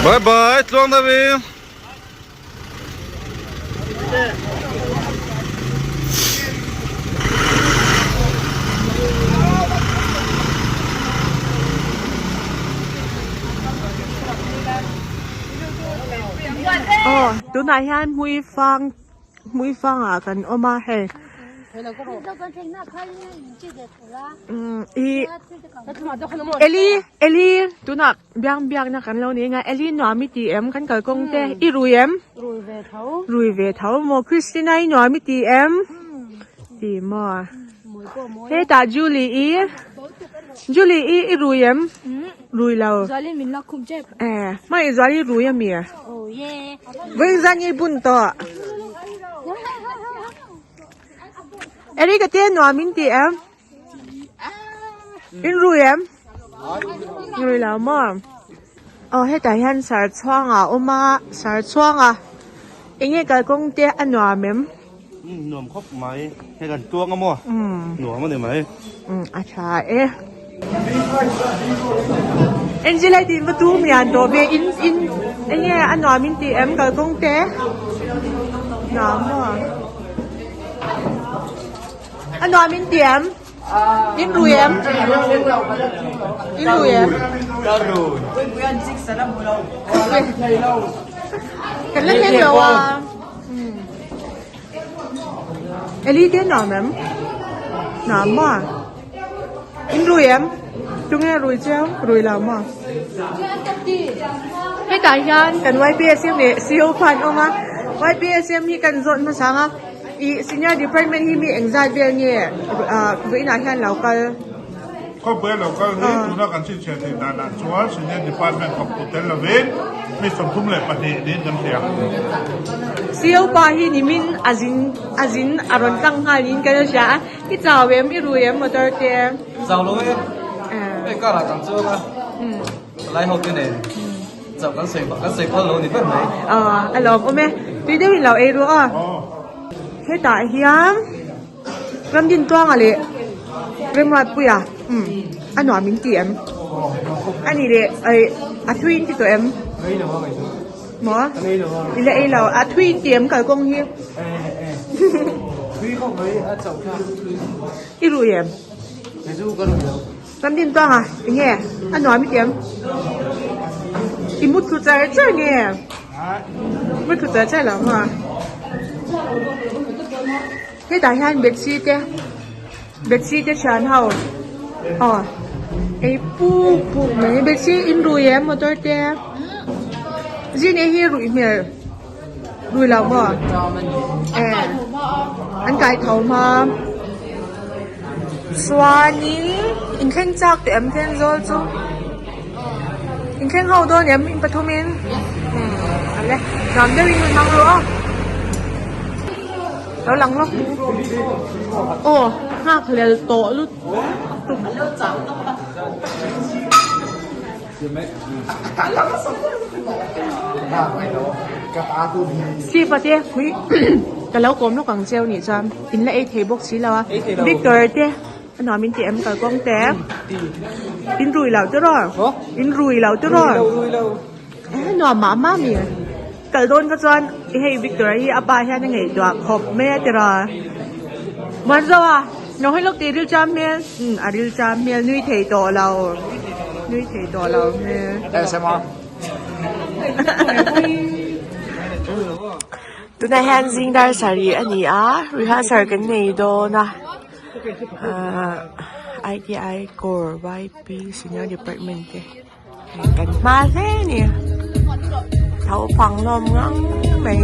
Bye bye tluang deuhin. Aw tunah hian hmuifang hmuifang ah kan awm a hei umm ih Eli Eli tunah biang biakna kan lo nei anga Eli nuam i ti em kan kalkawng te i rui em rui ve tho maw Christina i nuam i ti em ti maw hetah Julie i Julie i i rui em rui lo eh hmai Zuali rui ami vawiin i bun tawh Eric a te nuam in ti em in rui em rui lo maw aw hetah hian sar chhuang a awm a sar chhuang a eng nge kalkawng te a nuam em nuam khawp mai hei kan tuang a maw nuam a ni mai a tha e Angela i tih va tum lian tawh ve in in eng nge a nuam in tih em kalkawng te nuam maw. A nuam in ti em? In rui em? In rui em? Ka rui. Kan la thleng lo a. Eli te nuam em? Nuam maw? In rui em? Tunge rui chiau? Rui lo maw? Hetah hian kan YPSM leh CO kha an awm a. YPSM hi kan zawt hmasa ang a. Ih senior department hi mi engzat vel nge ah vawiinah hian lo kal? Khawpui a lo kal hi tuna kan chhinchhiah theih danah chuan senior department thawktu tel lovin mi 32 niin kan hria. CO pa hi nimin a zin a zin a rawn tlang nghal niin kan hria a, i chau em i rui em motor te? Chau lo e, hei car ah kan chuang a, palai ho te nen chauh kan sawi kan sawi phal lo ni ber mai. Aw a lawm awm e, tui deuhin lo ei ru aw. Hetah hian Ramdintuanga leh Remruatpuia umm a nuam in ti em? A nih leh aih a thui in ti tawh em? Maw? I la ei lo a thui in ti em kalkawng hi? I rui em? Ramdintuanga enge a nuam i ti em? I mu thlu char char nge? Mu thlu char char lo maw? Hetah hian Betsy te Betsy te thian ho aw ei puk puk mai Betsy in rui em motor te zine hi ruih hmel rui lo maw eh an kai tho hma chuanin inthleng chak teh em Thenzawl chu inthleng ho dawn em in pathumin umm ale nuam deuhin hun hmang ru aw lo lang lawk aw nghak hlel tawh lut tuk Steve a te pui ka lo kawm lawk ang cheu nih chuan in la ei thei bawk si lo a Victor te a nuam in ti em kalkawng te in rui loh te raw in rui loh te raw e nuam mah mah mi kal dawn kha chuan hei Victor a hi a pa hian a ngaihtuah khawp mai a ti raw Muanzo a. Nang hi lawk tih ril cham hmel umm a ril cham hmel nui thei tawh lo nui thei tawh lo hmel. Tunah hian zing dar sarih a ni a rehearsal kan nei dawn a ahh I_T_I core Y_P senior department te kan hma hle a ni naupang lawm ngang mai.